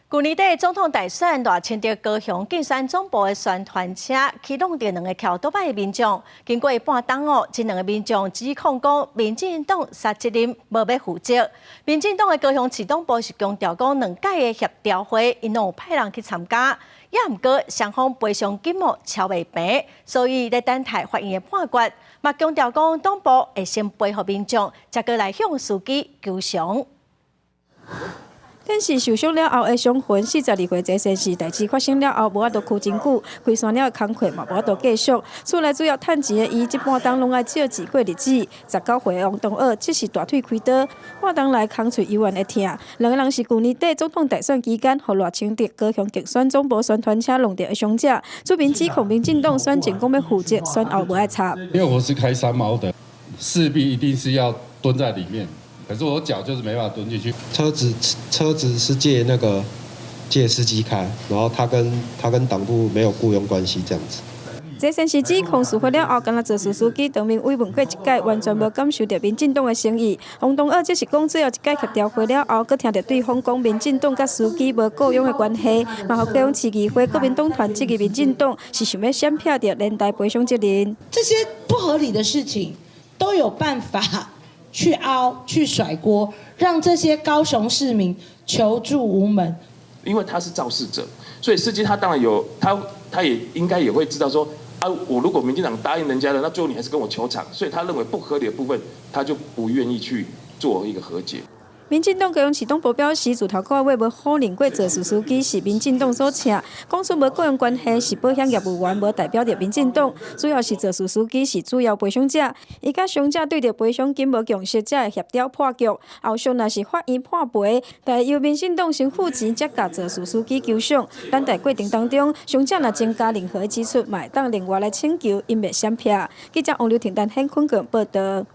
舊年底總統大選，賴清德高雄競選總部的宣傳車去挵著兩個騎歐多擺的民眾，經過半鐘哦，這兩個民眾指控講民進黨捒責任無欲負責。民進黨的高雄市黨部是強調講兩屆的協調會，𪜶攏有派人去參加，也毋過雙方賠償金額超袂平，所以咧等待法院的判決。嘛強調講黨部會先賠予民眾，才閣來向司機求償。電視受傷了後的傷痕，42歲這件事代誌發生了後，無法度跍真久，開山了的工課嘛無法度繼續。厝內主要趁錢的伊，這半冬攏愛借錢過日子。19歲王東岳則是大腿開刀，半冬來空喙猶原會疼。兩個人是舊年底總統大選期間，予賴清德高雄競選總部宣傳車挵著的傷者。主民指控民進黨選前講欲負責，選後無愛插。因為我是開三貓的，勢必一定是要蹲在裡面。可是我腳就是沒辦法蹲進去。車子是借那個借司機開，然後他跟黨部沒有僱傭關係，這樣子。這先是指控事發了後，敢若肇事司機當面慰問過一擺，完全無感受著民進黨的誠意。王東岳則是講最後一擺協調會了後，閣聽著對方講民進黨佮司機無僱傭的關係，嘛予高雄市議會國民黨團質疑民進黨是想欲閃避著連帶賠償責任。這些不合理的事情都有辦法去凹去甩鍋，讓這些高雄市民求助無門。因為他是肇事者，所以司機他當然有他，他也應該也會知道說，啊，我如果民進黨答應人家的，那最後你還是跟我求償，所以他認為不合理的部分，他就不願意去做一個和解。民進黨高雄市黨部表示，自頭到尾無否認過肇事司機是民進黨所請，講出無僱傭關係是保險業務員，無代表著民進黨，主要是肇事司機是主要賠償者，伊佮傷者對著賠償金無共識，才會協調破局。後續若是法院判賠，但由民進黨先付錢，才共肇事司機求償。等待過程當中，傷者若增加任何支出，嘛會當另外來請求，𪜶袂閃避。記者王劉婷丹、顯坤強報道。